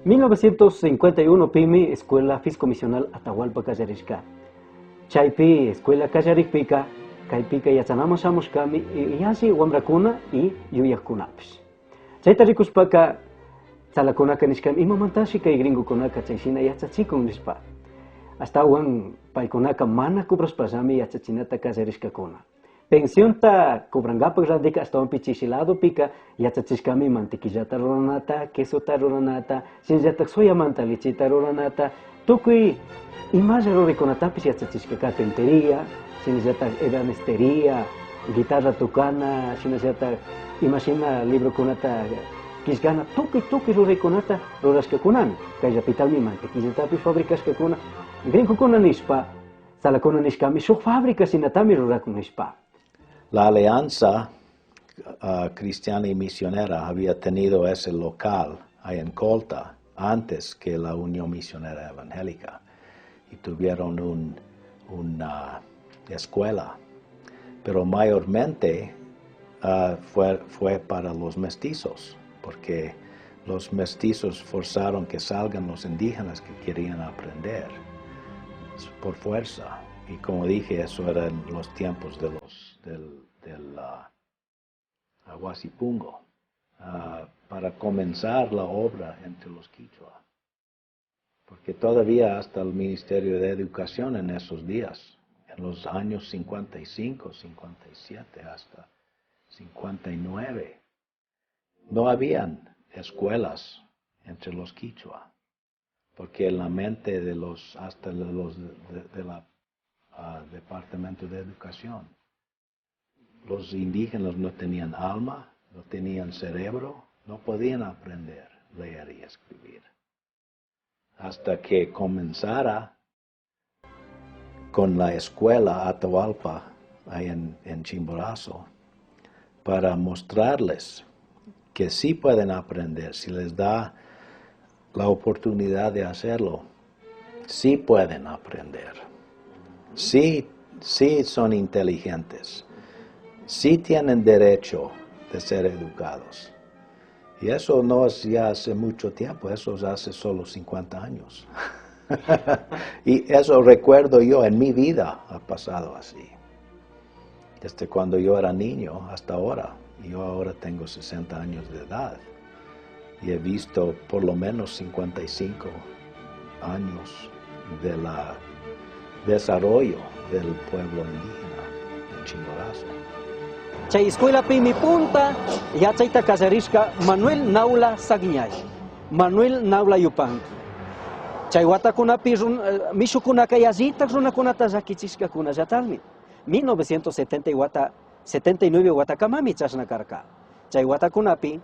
1951 pimi Escuela Fiscomisional Atahualpa kallarishka. Chaypi escuela kallarikpika kaypika yachanaman shamushkami yalli wamrakuna y yuyakkunapish. Chayta rikushpaka tzalakunaka nishkami imamantashi kay gringokunaka chayshina yachachikun nishpa. Ashtawan paykunaka mana cobrashpallami yachachinata kallarishkakuna. Pensionta cobrangapak randika ashtawanpi chishi ladopika yachachishkami mantequillata ruranata, quesota ruranata, shinallatak soyamanta lecheta ruranata, tukuy imalla ruraykunatapish yachachishka carpintería, shinallatak ebanistería, guitarra tocana, shinallatak imashina librokunata killkana, tukuy tukuy ruraykunata rurashkakunami. Kayllapitami mantequillatapish fabricashkakuna, gringokuna nishpa, tzalakuna nishkami shuk fábrica shinatami rurakun nishpa. La Alianza Cristiana y Misionera había tenido ese local ahí en Colta antes que la Unión Misionera Evangélica y tuvieron una escuela, pero mayormente fue para los mestizos, porque los mestizos forzaron que salgan los indígenas que querían aprender por fuerza. Y como dije, eso era en los tiempos de los, del Huasipungo, para comenzar la obra entre los quichua. Porque todavía hasta el Ministerio de Educación en esos días, en los años 55, 57, hasta 59, no habían escuelas entre los quichua, porque en la mente de los, hasta de los de la Departamento de Educación, los indígenas no tenían alma, no tenían cerebro, no podían aprender, leer y escribir. Hasta que comenzara con la escuela Atahualpa, ahí en Chimborazo, para mostrarles que sí pueden aprender, si les da la oportunidad de hacerlo, sí pueden aprender, sí, sí son inteligentes, sí tienen derecho de ser educados. Y eso no es ya hace mucho tiempo, eso es hace solo 50 años. Y eso recuerdo yo, en mi vida ha pasado así. Desde cuando yo era niño hasta ahora. Yo ahora tengo 60 años de edad y he visto por lo menos 55 años de la desarrollo del pueblo indígena en Chimborazo. Chay escuelapimi punta yachayta kallarishka Manuel Naula Sagñay, Manuel Naula Yupanqui. Chay watakunapi mishukunaka yallitak runakunata llakichishkakunallatakmi. 1970 wata, 79 watakamami chashna karka. Chay watakunapi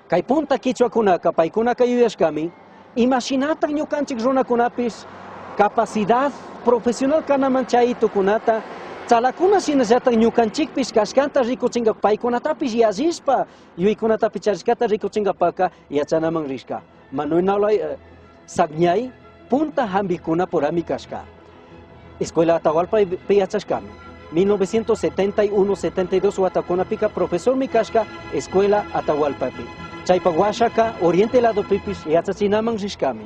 kay punta quichuakunaka paykunaka yuyashkami imashinatak ñukanchik runakunapis capacidad profesional kanaman chay tukunata tzalakuna shinallatak ñukanchikpish kashkanta rikuchinka paykunatapish yallishpa yuyaykunatapish charishkata rikuchinkapaka yachanaman rishka. Manuel Naula Sagñay punta hambikuna purami kashka. Escuela Atahualpa yachashkami. 1971-72 watakunapika profesor mi kashka Escuela Atahualpapi. Chaypa washaka Oriente lado pipis yachachinaman rishkami.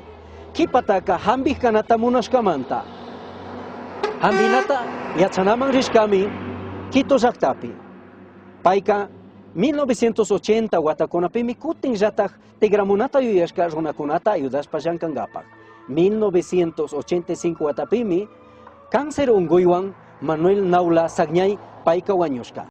Kipataka hambik kanata munashkamanta. Hambinata yachanaman rishkami Quito llaktapi. Payka 1980 watakunapimi kutin llatak tigramunata yuyashka runakunata ayudashpa llankankapak. 1985 watapimi cáncer unguywan Manuel Naula Sagñay payka wañushka.